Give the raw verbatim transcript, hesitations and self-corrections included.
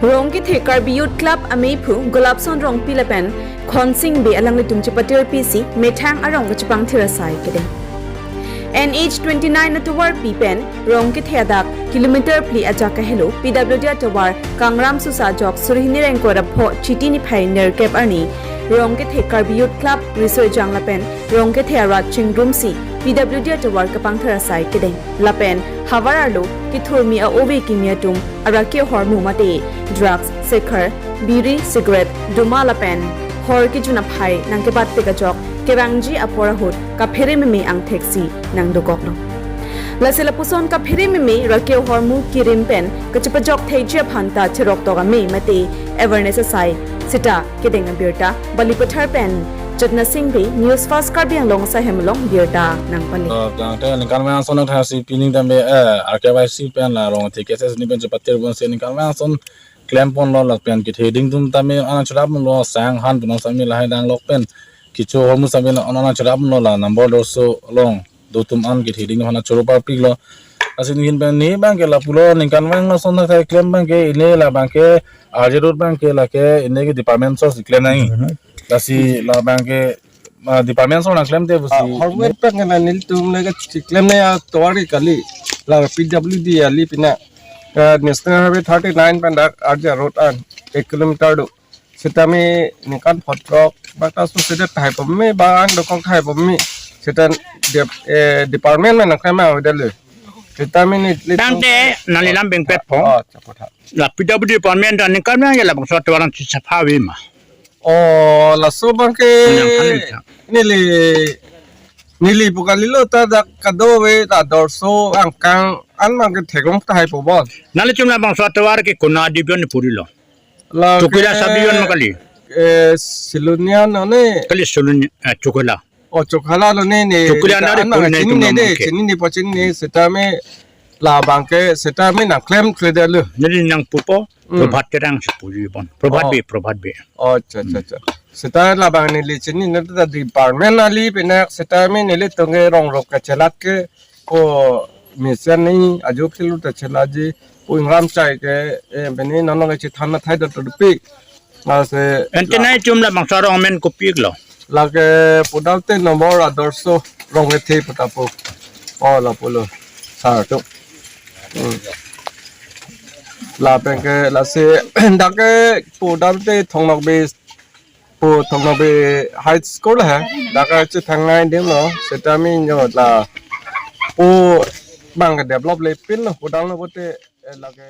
Rongkethe Karbi Youth Club ameiphu Golapson Rongpi lapen Khonsing Bey alanglitum chepatirpisi methang arong kachepangthir asai kedeng. N H twenty-nine atovarpi pen Rongkethe adak kilometer phli ajak kahelo P W D atovar Kangram Susa ajok suri hini ingkoi ra pho Chiti niphai nerkep arni Rongkethe Karbi Youth Club riso ejang lapen Rongkethe arat chingrumsi P W D atovar kapangthir asai kedeng. Lapen havar arlo kethurmi a-ove kimi atum arake ahormu mate drugs, sekhar, biri, cigarette, duma lapen hor kejun aphai nangkebatpik ajok kevangji apor ahut kaphere meme angthek si nangdokoklo. Lasi lapuson kaphere meme rake ahormu kirim pen kachepajok theji aphan ta cheroktok ame mate awareness asai seta kedeng abirta Balipathar pen Jatna Sing Bey, News First Karbi Anglong asai hem along birta nangpale. Uh, tangte ningkan vang ason thasi pining tambe, eh, R K Y C pen la Rongkethe K S S ni pen chepatir bonsi ningkan vang ason klemponlo lapen kethe ding atum tame an cheraplo sang han punong sami lahai danglok pen kecho ahormu sami la an cheraplo la number doso along dotum an kethe ding hana choro parpiklo. Lasi ningkan pen ne abangke lapulo ningkan vang ason thai klem abangke ne la abangke R J Road abangke lake ne ke department store si klem nangji. Lasi la abangke, ah, department store nangklemte pusi. Ah, ahormu pen ke na nelitum ne ke chiklem ne atovar kali. La P W D kali pina. Ah, National Highway thirty-nine pen dak R J Road an ek kilometer do. Sitame ningkan photrok bata so sede thai pome ba ang dokok thai pome. Seta dep-, eh, department pen nangklem avedetlo. Sitame nelitum. Tangte nangli lam bengpet po. Oh, chapot ha. La P W D department dan ningkan vang ya labangso atovar si sapha ave ma. Oh, laso abangke nang kali ta. Neli, neli pu kalilo ta dak kadokave ta dorso angkang an abangke theklong tahai po bon. Nanglitum labangso atovar ke konat division ni purilo. La Chokila ke, sub-division ma kali? Eh, Siloniya no ne. Kali Siloniya, eh, Chokila. Oh, Chokila lo ne ne. Chokila ta na re an abang puri nai chini tum ne de, abangke. Chini ne po chini ne sitame la abangke sitame nangklemkledetlo. Neli nangpupo, Hmm. Prabhat Terang si puji bon. Prabhat Oh. Bey, Prabhat Bey. Oh, acha, acha, acha. Seta la abang neli chini ne ta department kali pina sitame nelitum ke rongrok kachelat ke ko mesen ni ajo kilu ta chelatji pu ingram chai ke, eh, bini nono ke chethan na thai do to pi. Lasi ante la nangtum labangso arong amen kopiklo? Lake pudamte number Adarso Rongkethe pu ta pu. Oh, lapulo. Sar tu. Hmm. Lapen ke lasi dak ke pudamte Thongnokbe pu Thongnokbe High School he. Dak ke chethan nangji lo. Sitame nyo la pu abangke develop le pinlo pudamlo pute, eh, lake